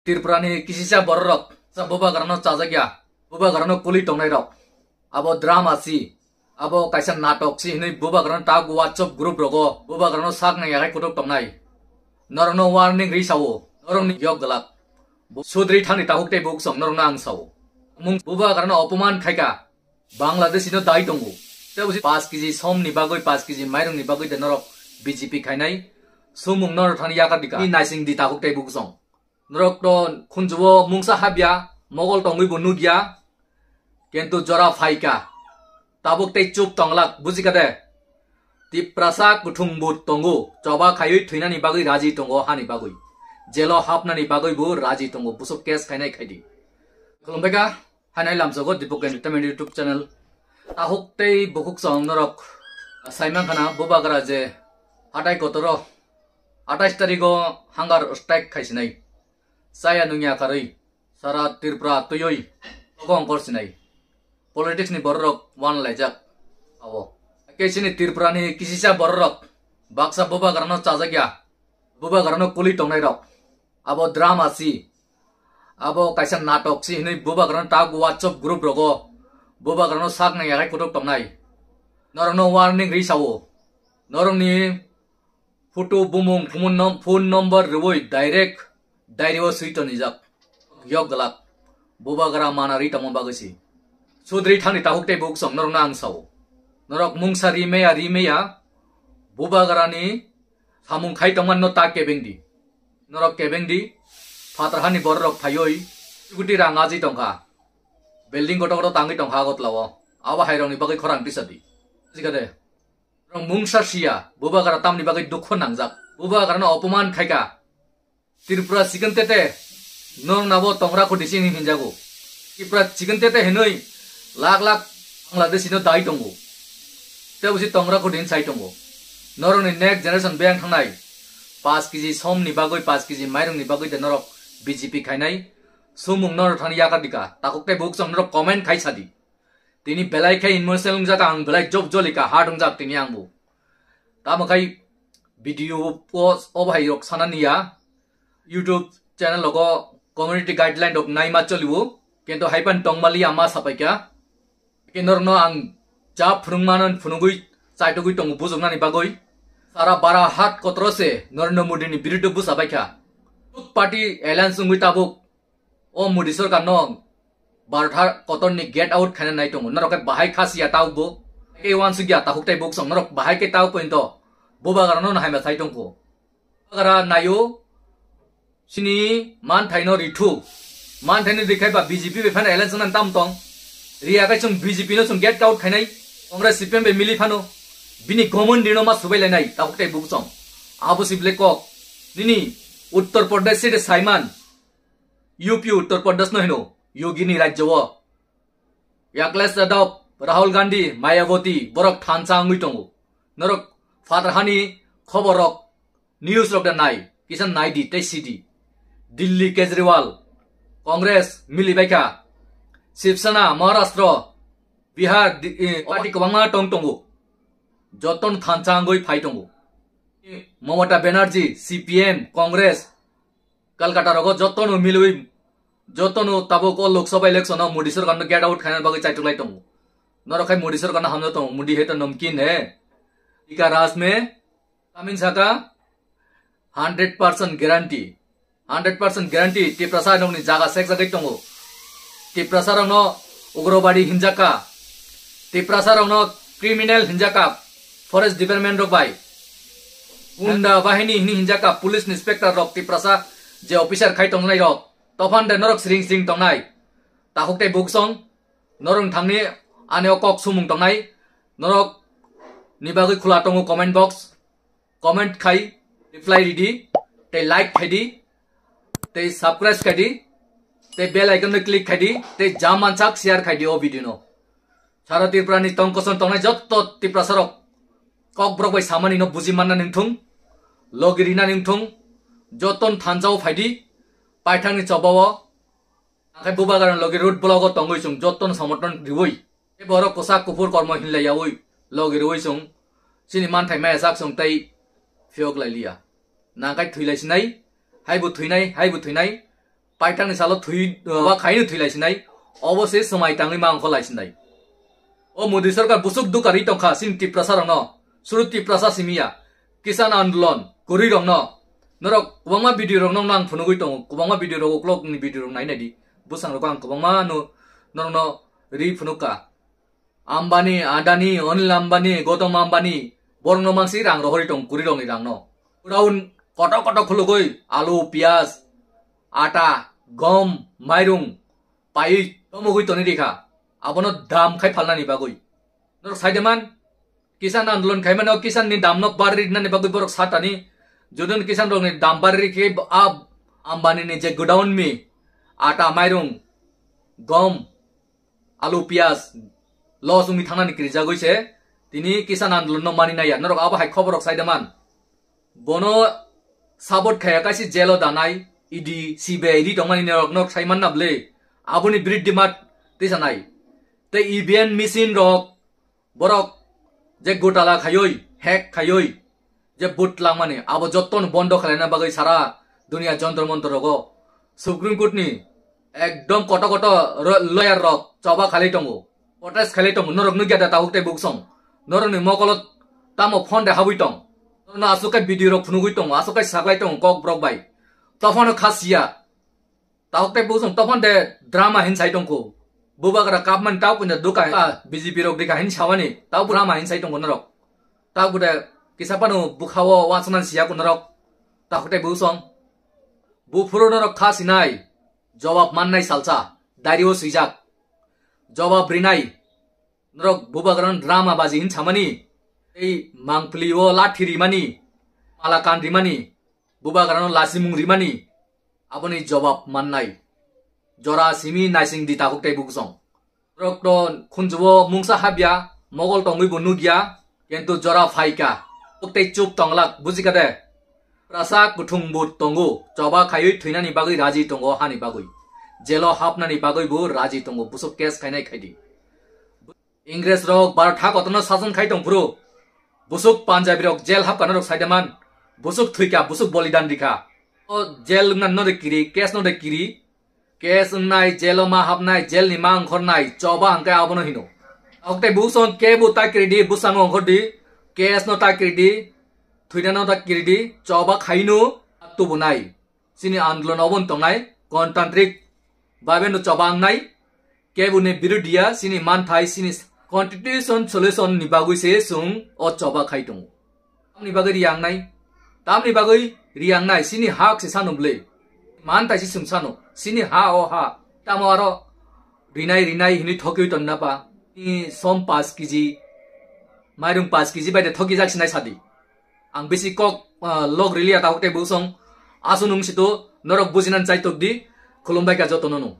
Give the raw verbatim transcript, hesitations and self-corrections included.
Tripura ni kisisa bororok sa bubagrano chajakya, bubagrano kuli tongnai rok. Abo drama si, abo kaisa natok si hinui bubagrano tak WhatsApp group rogo bubagrano sak nang yakai kutuk tongnai. Norokno warning ri sao, norokni yok glak. Sudri thangni tahuk tei buksong norokno ang sao. Mung bubagrano opoman khaika. Bangladeshi no dai tongo. Tei busi paanch kg som ni bagwi, paanch kg mairung ni bagwi de norok B J P khainai. Sumung norok thani yakar dika. Ni naising di tahuk tei buksong. Norok to khunjuo mungsa habya, mogol tongwi bo nugya. Kintu jora phaika. Tabuk tei chup tonglak, bujika de. Tiprasa kuthung bo tongo. Choba khaiwi thwinani bagwi raji tongo, hani bagwi. Jelo hapnani bagwi bo raji tongo. Busuk case khainai khaidi. Khulumbaika. Hainai lamsogo Dipuk Entertainment YouTube channel. Tahuk tei bukhuk song norok saiman khana bubagra je hatai kotoro atais tarigo hunger strike khaisinai. Chaya nungya karwi sara Tripura tuyoi togong korsinai. Politics ni bororok wan laijak. Abo. Kesini Tripura ni kisisa bororok baksa bubagrano chajakya. Bubagrano kuli tongnai rok. Abo drama si. Abo kaisa natok si hinui bubagrano tak WhatsApp group rogo bubagrano sak nang yakai kutuk tongnai. Norokno warning ri sao. Norokni photo bumung phone nom-, phone number riwi direct diary o swi tonijak. Yok glak. Bubagra mana ri tongma bagwi si. Sudri thangni tahuk tei buksong norokno ang sao. Norok mungsa ri meya ri meya bubagrani samung khai tongman no ta kebeng di. Norok kebeng di, phatar hani bororok phaioi, kuti rang aji tongkha. Building kotor kotor tangwi tongkha Agartala o. Abo hai rokni bagwi khorang tisa di. Sikade. Rong mungsa siya, bubagra tamni bagwi dukho nangjak. Bubagrano opoman khaika. Tripura chikon tete, norok nabo tongra khudi sini hinjago. Tripura chikon tete hinoi, lak lak Bangladeshi no dai tongo. Tebo si tongra khudi hin sai tongo. Norokni next generation beyang thangnai. Paanch kg som ni bagwi, paanch kg mairung ni bagwi de norok B J P khainai. Sumung norok thani yakar dika. Takuk tei buksong norok comment khai sadi. Tini belai khe emotional wngjak ang, belai job jolika hard wngjak tini ang bo. Tamo khai video post o bahai rok sana niya. YouTube channel logo community guideline rok naima choliwo. Kintu haipan tongmali ama sapaikha. Kintu norokno ang ja phwrwngmano phunugwi chaitugwi tongo bujuknani bagwi. Sara bara hat kotoro se Narendra Modi ni biruddhe busa baikha. Party alliance wngwi tabuk. O Modi sorkar no Bharat ha kotor ni get out khaina nai tongo. Norok khe bahai khasiya tau bo. Ke wan sugya tahuk tei buksong norok bahai ke tau pointo. Bubagra no haima sai tongko. Bubagra nayo sini man thai no rithu. Man thai no rikhai ba B J P be phano alliance nan tam tong. Riya kai chung B J P no chung get out khainai. Congress C P M be mili phano. Bini gomon dino ma subai lainai tahuk tei buksong. Abo si black kok. Nini Uttar Pradesh se de Saiman. U P Uttar Pradesh no hino, Yogi ni rajyo o. Akhilesh Yadav, Rahul Gandhi, Mayawati, borok thansa wngwi tongo. Norok phatar hani khobor rok, news rok da nai, kisa nai di, tei si di. Delhi Kejriwal, Congress, mili baikha. Shiv Sena, Maharashtra, Bihar, di-, eh, party kwbangma tong tongo. Joton thansa wngwi phai tongo. Mamata Banerjee, C P M, Congress, Kolkata rogo jotono milwi, jotono tabuk o Lok Sabha election o Modi sorkar no get out khaina bagwi chaitok lai tongo. Norok khai Modi sorkar no hamjak tongo, Modi hai to namkin hai. Tika raj mein, tamin saka, hundred percent guarantee. Hundred percent guarantee Tiprasa rokni jaga sek jagwi tongo. Tiprasa rokno ugrobadi hinjaka. Tiprasa rokno criminal hinjaka. Forest department rok bai. Gunda bahini hini hinjaka police inspector rok Tiprasa je officer khai tongnai rok. Tophan de norok sring sring tongnai. Tahuk tei buksong. Norok thangni ani o kok sumung tongnai. Norok ni bagwi khula tongo comment box. Comment khai, reply ridi, tei like khaidi, tei subscribe khaidi, tei bell icon no click khaidi, tei jam mansak share khaidi o video no. Sara Tripura ni tong koson tongnai jotto Tiprasa rok kok borok bai samani no buji manna ningthung, logi rina ningthung, joton thanjao phaidi, paithang ni chobao, Angkhe bubagrano logi road block o tongwi chwng jotono somorthon riwi. Tei borok kwchak kuphur kormo hinlai yaui logi riwi chwng chini manthai maya chak chwng tei phiyok lai liya. Nangkhe thwi lai sinai, haibo thwinai, haibo thwinai. Paitangni salo thwi, uh, wa khaino thwi laisinai. Obo se swmai tangwi ma ongkho laisinai. O Modi sarkar busuk dukari tongkha chini Tiprasa rokno. Suru Tiprasa simiya. Kisan Andolon, kwrwi rokno. Norok kwbangma video rokno ang phunugwi tongo. Kwbangma video rok uklok ni video rok nai nai di. Bwsang rok ang kwbangma no norokno ri phunukha. Ambani, Adani, Anil Ambani, Gautam Ambani, borokno mangsi rang rohori tong kwrwi rokni rangno. Godown kotor kotor khulugwi alu, piyaj, ata, gom, mairung paiwi tomogwi toni rikha. Abono dam khai phalnani bagwi. Norok saide man, Kisan Andolon khaimano Kisan ni damno barri rinani bagwi borok satani. Judun Kisan rokni dam barri khe a Ambani ni je godown mi ata, mairung, gom, alu, piyaj loss wngwi thangnani kirijagwi se tini Kisan Andolon no mani naiya. Norok abo hai khobor rok saide man. Bono support khaya kaisa jail o danai, E D, C B I ri tongmani norok, norok sai manna bwle. Aboni biruddhi mat tisanai. Tei E V M machine rok borok je gotala khayoi, hack khayoi, je vote langmani, abo jottono bondo khlaina bagwi sara duniya jontro montro rogo Supreme Court ni ekdom koto koto ro-, lawyer rok choba khalai tongo, protest khalai tongo. Norok nukya da tabuk tei buksong, norokni mokolo tamo phone de habwi tong, norokno aswk khe video rok phunugwi tongo, aswk khe saklai tongo kok borok bai. Tophano kha siya. Tabuk tei buksong tophon de drama hin sai tongkho. Bubagra kapmani tabuk puina duka, ah, B J P rok dikha hin sawani. Tabuk drama hin sai tongkho norok. Tabuk de kisa phano bukhao wansuknani siya ko norok. Tabuk tei buksong. Buphuru norok kha sinai. Jawab mannai salsa. Diary o swijak. Jawab rinai. Norok bubagrano drama baji hin samani. Tei mangpili o lathi rimani. Malakan rimani. Bubagrano lasimung rimani. Aboni jawab mannai. Jora simi naising di tabuk tei buksong. Norok to khunjuo mungsa habya, mogol tongwi bo nukya, kintu jora phaika. Tok tei chup tonglak, bujikha de? Prasa kuthung bo tongo, choba khaiwi thwinani bagwi raji tongo, hani bagwi. Jelo hapnani bagwi bo raji tongo, busuk case khainai khaidi. Ingres rok Bharat ha kotorno sason khai tong phuru. Busuk Punjabi rok jail hapkana rok saidaman. Busuk thwika, busuk bolidan rikha. O jail wngna no de kiri, case no de kiri. Case wngnai, jail o ma hapnai, jail ni ma ongkhornai, choba hwnkhe abono hino. Okte buson kebu ta kiri di, bwsano ongkhor di, case no ta kiri di, thwina no ta kiri di, choba khaino tubunai. Chini andolon obo wng tongnai, gontantrik babe no choba wngnai, kebuni birudiya, chini manthai, chini constitution solution ni bagwi se chwng o choba khai tongo. Tamni bagwi riyangnai, tamni bagwi riyangnai, chini hak se sano bwle. Manthai se chwng sano, chini ha o ha, tamo aro rinai rinai hinwi thokiwi tonna ba. Ni som paanch kg, mairung paanch kg bai de thoki jak sinai sadi. Ang bisi kok, ah, log riliya tabuk tei busong. Asu nung situ norok bujinan chai tok di. Khulumbai ka joto no nung.